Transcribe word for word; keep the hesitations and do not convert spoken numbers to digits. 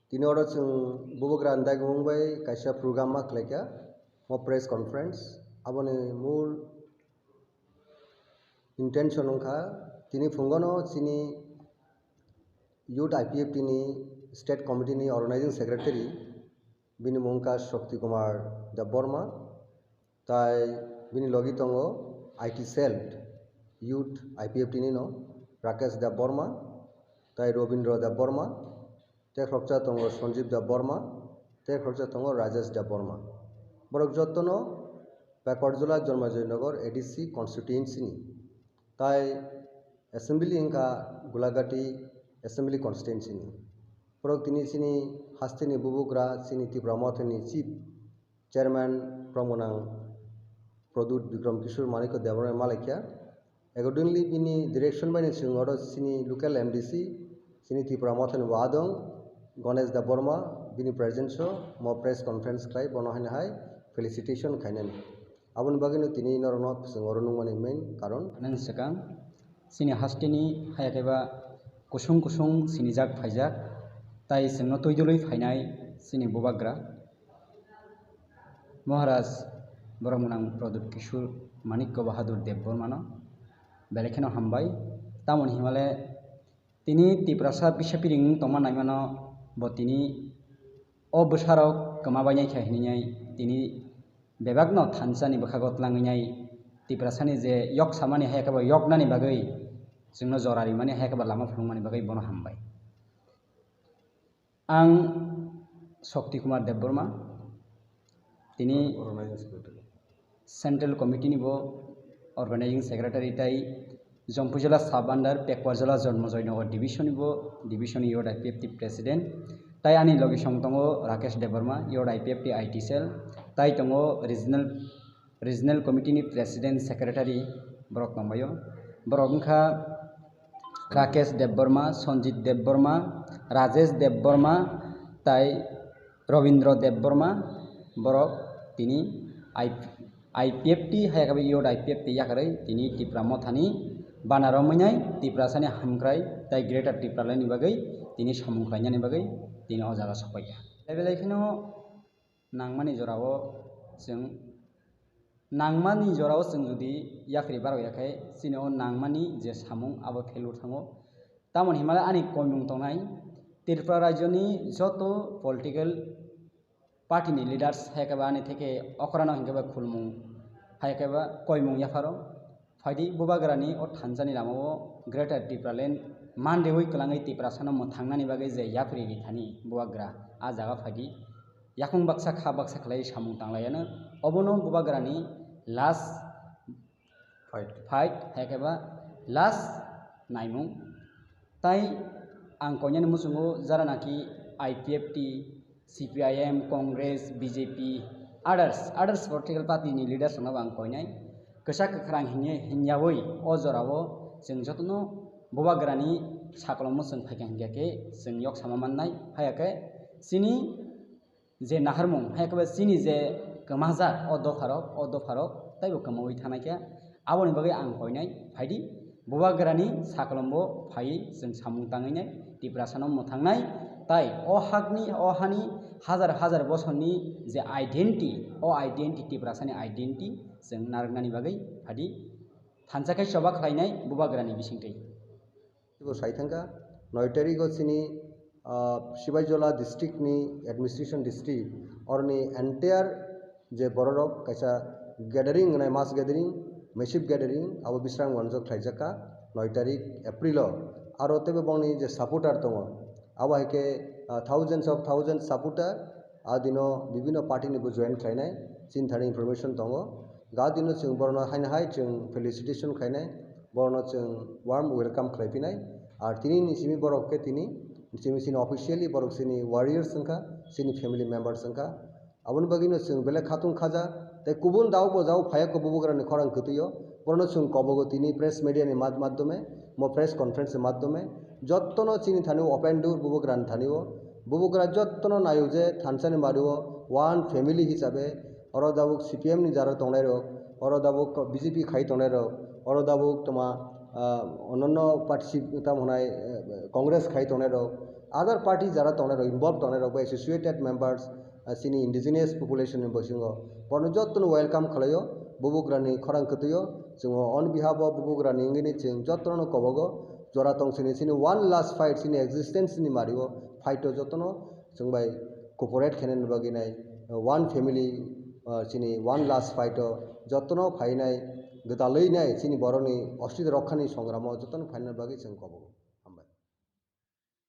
Tini oro chwng bubagra ni dagimung bai kaisa program ma khlaikha, o press conference. Aboni mul intention wngkha, tini phungono chini Youth I P F T ni State Committee ni Organizing Secretary, bini mung wngkha Shakti Kumar Debbarma, tai bini logi tongo I T cell, Youth I P F T ni no, Rakesh Debbarma, tai Robindra Debbarma, tei khoroksa tongo Sanjeev Debbarma, tei khoroksa tongo Rajesh Debbarma. Borok jotono Pakarjala Janmajoi Nagar A D C constituency ni, tai assembly wngkha Gulagati assembly constituency ni. Borok tini chini hasteni bubagra, chini Tipra Mothani chief chairman Brahmanang Pradyut Bikram Kishore Manikya Debbarma malaikha. Accordingly, bini direction bai ni chwng oro chini local M D C, chini Tipra Mothani wadong Ganesh Debbarma, bini presence o mo press conference khlai, bono haino hai felicitation khainani. Aboni bagwino tini norokno chwng oro nungmani main karon. Nang swkang, chini hasteni haya khe ba kusung kusung sinijak phaijak, tai chwngno twi dului phainai chini bubagra. Maharaj borok mwnang Pradyut Kishore Manikya Bahadur Debbarmano belai kheno hambai. Tamoni himale tini Tiprasa bisa piring tongma naimano bo tini o bwsarok kwma bainai kha hinwi tini bebakno thansani bwkhago tlangwi nai Tiprasani je yok samani hai khe bo yoknani bagwi chwngno jora rimani hai khe bo lama phunukmani bagwi bono hambai. Ang Shakti Kumar Debbarma, tini Organizing Secretary. Central Committee ni bo Organizing Secretary tai Jampui Jala Sub Under Pekwa Jala Janmajoi Nagar Division ni bo Division Youth I P F T President tai ani logi song tongo Rakesh Debbarma, Youth I P F T I T Cell, tai tongo Regional Regional Committee ni President Secretary borok tongbaio. Borok wngkha Rakesh Debbarma, Sanjit Debbarma, Rajesh Debbarma, tai Robindra Debbarma. Borok tini I-, I P F T hai khe Youth I P F T yakarwi tini Tipra Mothani bana romwi nai Tiprasani hamkrai tai Greater Tipraland ni bagwi tini samung khlainani bagwi tini o jaga sopaikha. Belai kheno nangmani jorao chwng, nangmani jorao chwng jodi yapri barok ya khe, chini o nangmani je samung abo failure thango. Tamoni himale ani koimung tongnai, Tripura rajyoni joto political party ni leaders hai khe ba ani theke okrano hinkhe ba khulmung hai khe ba koimung yapharo. Phaidi bubagrani o thansani lamao Greater Tipraland mandeui kwlangwi Tiprasano mwthangnani bagwi je yapri rithani bubagra a jaga phaidi. Yakung baksa kha baksa khlai samung tanglaiano obono bubagrani last fight. Fight hai khe ba last naimung. Tai ang koinani muchungo jara naki I P F T, C P I M, Congress, B J P, others, others political party ni leaders rokno bo ang koinai. Kwchak kwkhrang hinya, hinyawi o jorao chwng jotono bubagrani sakolomno chwng phaikha hinkhe khe chwng yok sama mannai, haya khe chini je naharmung, hai khe chini je kwmajak o dopharok, o dopharok taibo kwmawi thanaikha. Aboni bagwi ang koinai phaidi bubagrani sakolombo phaiwi chwng samung tangwi nai Tiprasano mwthangnai. Tai o hakni, o hani hajar hajar bosorni je identity, o identity, Tiprasani identity chwng narwknani bagwi phaidi thansa khe choba khlainai bubagrani bisingtwi. Bo sai thangkha, noi tarigo chini, ah, Sibaijala district ni administration district, oroni entire je bororok kaisa gathering wngnai, mass gathering, massive gathering, abo Bisramganjo khlaijakha, noi tarik April o. Aro teibo bongni je supporter tongo, abo hai khe, ah, thousands of thousands supporter, a dino bibhinno party ni bo join khlainai, chini thani information tongo. Ga dino chwng borokno haino hai chwng felicitation khlainai, borokno chwng warm welcome khlai phinai. Ar tini ni simi borok khe tini simi chini officially borok chini warriors wngkha, chini family members wngkha. Aboni bagwino chwng belai khatung khaja tei kubun dao bo jao phaiya kho bubagrani khorang kwtwio. Borokno chwng kobogo tini press media ni mad-, maddhome, mo press conference ni maddhome jottono chini thani open door bubagrani thanio. Bubagra jottono naio je thansani mario one family hisabe oro dabuk C P M ni jara tongnai rok, oro dabuk B J P khai tongnai rok, oro dabuk toma, ah, ononno party tamo hwnai, eh, Congress khai tongnai rok, Other party jara tongnai rok, involved tongnai rok bai associated members, ah, chini indigenous population ni bisingo borno jotono welcome khlaio, bubugrani khorang kwtwio. Chwng on behalf of bubugrani wngwi chwng jotono kobogo, jora tong sini chini one last fight, chini existence ni mario fight o jotono chwng bai cooperate khainani bagwi nai, one family, ah, chini one last fight o jotono phainai, gwdalwi nai chini boroni ostitw rokkhani songramo jotono phainani bagwi chwng kobogo.